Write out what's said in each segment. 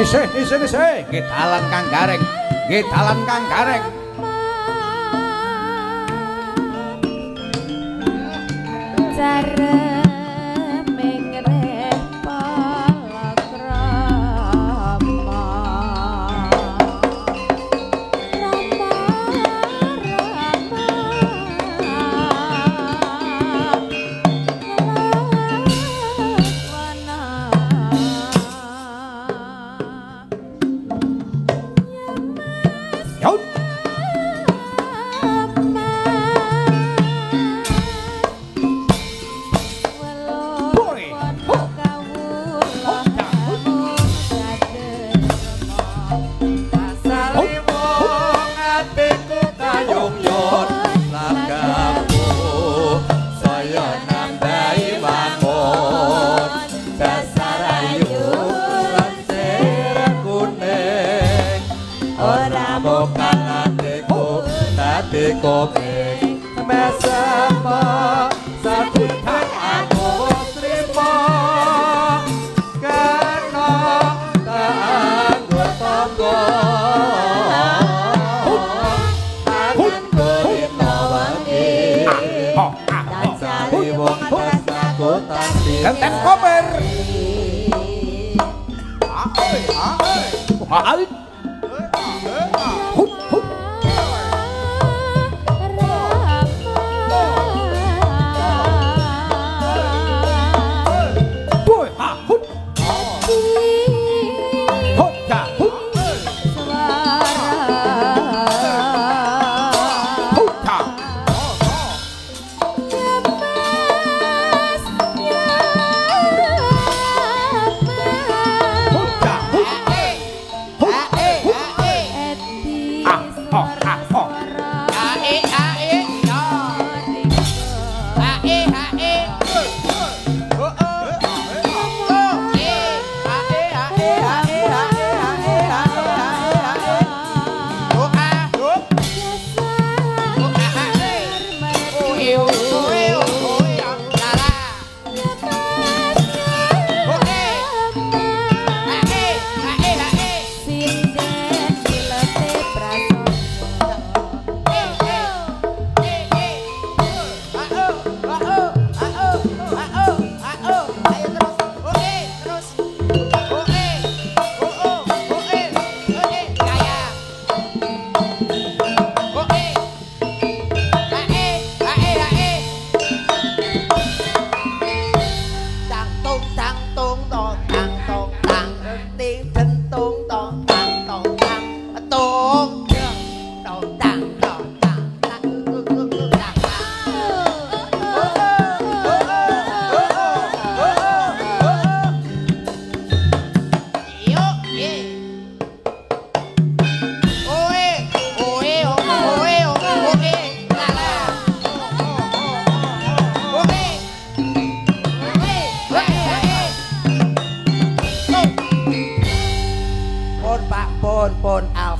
Isih isih isih nggih dalan Kang Gareng. Nggih dalan Kang Gareng.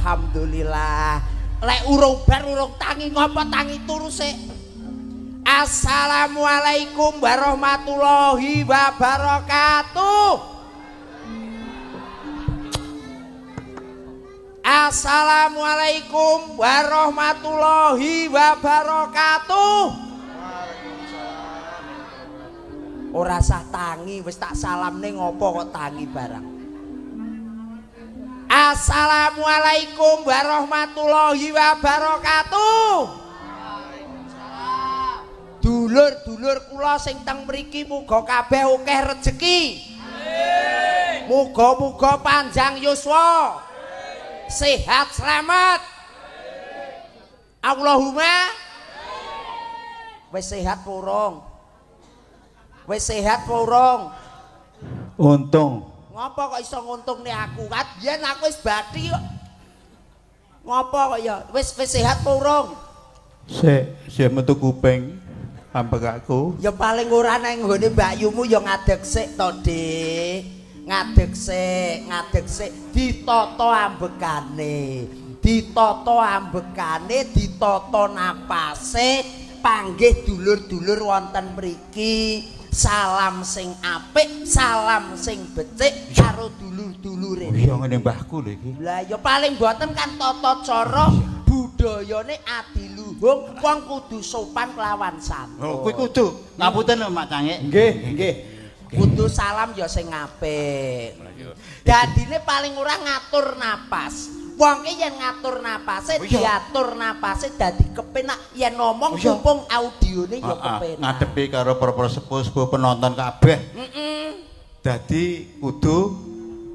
Alhamdulillah. Lek urung bar urung tangi ngopo tangi turu sik. Assalamualaikum warahmatullahi wabarakatuh. Assalamualaikum warahmatullahi wabarakatuh. Ora sah tangi, wis tak salamne ngopo kok tangi barang. Assalamualaikum warahmatullahi wabarakatuh. Dulur-dulur kula sing teng mriki muga kabeh akeh rejeki. Muga-muga panjang yuswa. Sehat selamat. Allahumma. Wis sehat urung? Wis sehat urung? Untung. Ngopo kok iso nguntungne aku? Kat biyen aku wis bathi kok. Ngopo kok ya? Wis wis sehat apa urung? Sik, sik metu kuping ambek aku. Ya paling ora nang nggone mbakyumu ya ngadeg sik to, Dik. Ngadeg sik, ngadeg sik, ditata ambekane. Ditata ambekane, ditata napase, panggih dulur-dulur wonten mriki. Salam sing apik, salam sing becik karo dulur-dulure. Iya ngene mbahku lho iki. Lah ya paling boten kan tata cara budayane adiluhung, wong kudu sopan kelawan santun. Oh, kuwi kudu. Ngapunten lho Mak Cangik. Nggih, nggih. Kudu salam ya sing apik. Dadine paling ora ngatur napas. Wong ki yen ngatur napase, diatur napase dadi kepenak yen ngomong mumpung audione ya kepenak. Ngadepi karo para-para sepuh-sepuh penonton kabeh. Heeh. Dadi kudu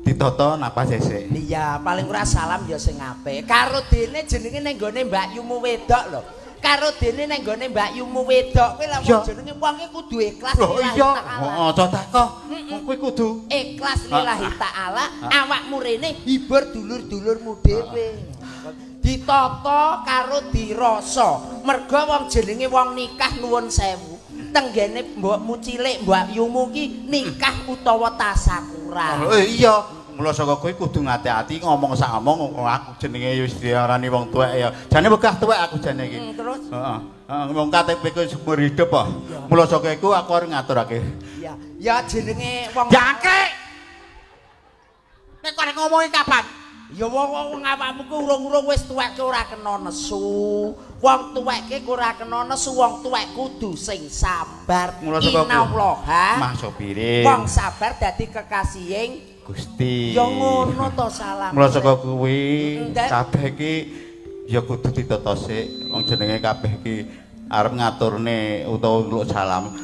ditata napase sik. Iya, paling ora salam ya sing apik. Karo dene jenenge ning gone mbakyumu wedok lho. Karo dene ning gone mbakyumu wedok kuwi lha wong jenenge wong ki kudu ikhlas lillahi ta'ala. Heeh, aja takoh. Kuwi kudu ikhlas lillahi ta'ala, awakmu rene hibur dulur-dulurmu dhewe. Ditata karo dirasa. Merga wong jenenge wong nikah nuwun sewu. Tenggene mbokmu cilik, mbakyumu ki nikah utawa tasakuran. Oh iya. Mula saka kowe kudu ngati-ati ngomong sak omong, aku jenenge wis diarani wong tuwek ya. Jane wegah tuwek aku jane iki. Terus? Heeh. Heeh, wong KTP ku seumur hidup kok. Mula saka iku aku arep ngaturake. Iya. Ya jenenge wong jangkrik. Nek kok ngomongi kapan? Ya wong awakmu ku urung-urung wis tuwek ora kena nesu. Wong tuwek ki ora kena nesu, wong tuwek kudu sing sabar. Innallaha mahsobirin. Wong sabar dadi kekasihing Gusti. Ya ngono to salam. Mula saka kuwi kabeh iki ya kudu ditata sik. Wong jenenge kabeh iki arep ngaturne utawa ngeluk salam.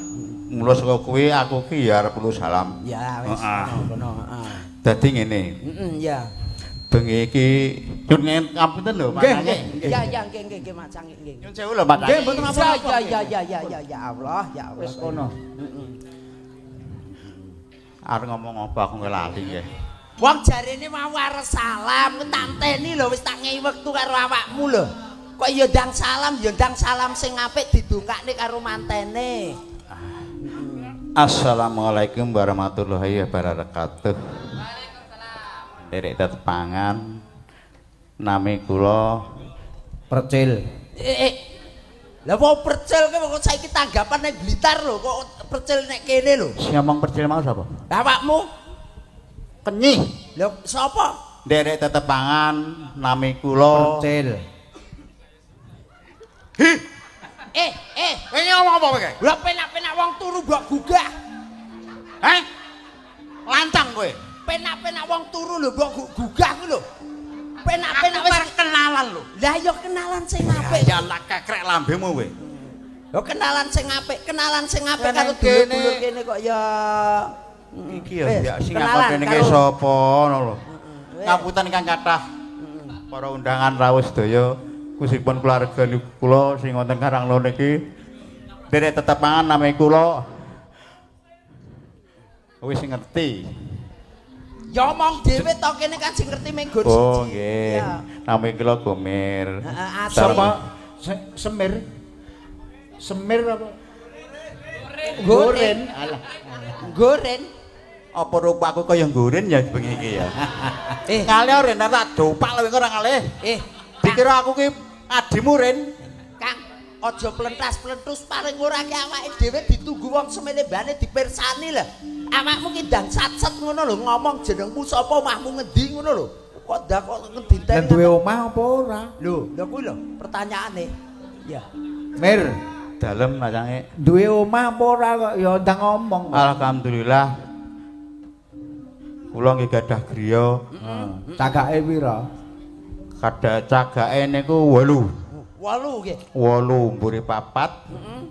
Mula saka kuwi aku ki ya arep ngeluk salam. Ya wis ngono, heeh. Dadi ngene. Heeh, ya. Bengi iki nyun ngapunten lho Mak Cangik. Ya ya nggih nggih nggih Mak Cangik nggih. Nyun sewu lho Mak Cangik. Nggih mboten apa-apa. Ya ya ya ya ya Allah, ya Allah. Wis kono. Heeh. Arep ngomong apa aku ngelali nggih. Wong jarene mau arep salam, tak enteni lho wis tak ngei wektu karo awakmu lho. Kok ya ndang salam, ya ndang salam sing apik didongakne karo mantene. Assalamualaikum warahmatullahi wabarakatuh. Waalaikumsalam. Derek tepangan nami kula Percil. Lah kok percil ki kok saiki tanggapan ning Blitar lho, kok percil nek kene lho. Sing ngomong percil mau sapa? Awakmu. Kenyih. Lho sapa? Nderek tetepangan nami kula Percil. Hi. Eh, kowe ngomong apa kowe? Lah penak-penak wong turu mbok gugah. Heh? Lancang kowe. Penak-penak wong turu lho mbok gugah kuwi lho. Penak-penak wis kenalan lho. Lah ya kenalan sing apik. Ya tak kekrek lambemu kowe. Lho kenalan sing apik, kenalan sing apik karo dulur-dulur kene kok ya iki ya sing ngakon kene sapa ngono lho. Ngapunten ingkang kathah. Para undangan rawuh sedaya khususipun keluarga kula sing wonten Karanglon iki nderek tetepangan nami kula wis ngerti. Ya omong dhewe to kene kan sing ngerti mung gur siji. Oh nggih. Nami kula Gomir. Heeh, sapa? Semir. Semir apa? Goren. Alah. Goren. Apa rupaku kaya goren ya bengi iki ya. Ngalih Ren tak dopak lho ora ngalih. Dikira aku ki adimu Ren. Kang, aja plentas-plentus paling ora ki awake dhewe ditunggu wong semene mbane dipirsani lho. Awakmu ki ndang satset ngono lho ngomong jenengmu sapa omahmu ngendi ngono lho. Kok ndak kok ngedinteni. Lah duwe omah apa ora? Lho, lha kuwi lho pertanyaane. Ya. Mir, dalem macange. Duwe omah apa ora kok ya ndang ngomong. Alhamdulillah. Kula nggih gadah griya. Heeh. Cagake pira? Kada cagake niku 8. 8 nggih. 8 mburi 4. Heeh.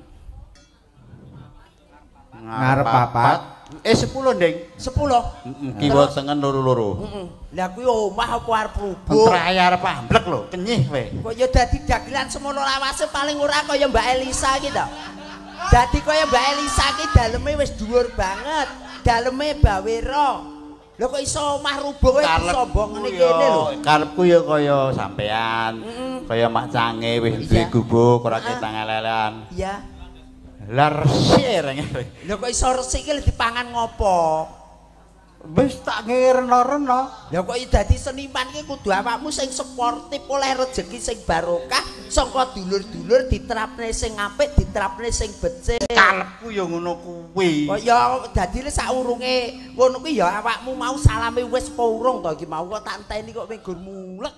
Ngarep 4. 10 Nding. 10. Heeh, kiwa tengen loro-loro. Heeh. Lah kuwi omah apa arep rubuh? Entrae arep amblek lho, kenyih kowe. Kok ya dadi dagelan semono lawase paling ora kaya Mbak Elisa iki to. Dadi kaya Mbak Elisa iki daleme wis dhuwur banget, daleme bawera. Lho kok iso omah rubuh kowe sombong ngene kene lho. Karepku ya kaya sampean, kaya Mak Cange wis duwe gubuk ora ketang elelean. Iya. Lah resik reng. Lho kok iso resik iki dipangan ngopo? Wis tak ngerena-rena. Lah kok dadi seniman iki kudu awakmu sing sportif oleh rejeki sing barokah saka dulur-dulur diterapne sing apik, diterapne sing becik. Kalepku ya ngono kuwi. Kok ya dadine saurunge ngono kuwi ya awakmu mau salame wis apa urung to iki mau kok tak enteni kok mung gur mulek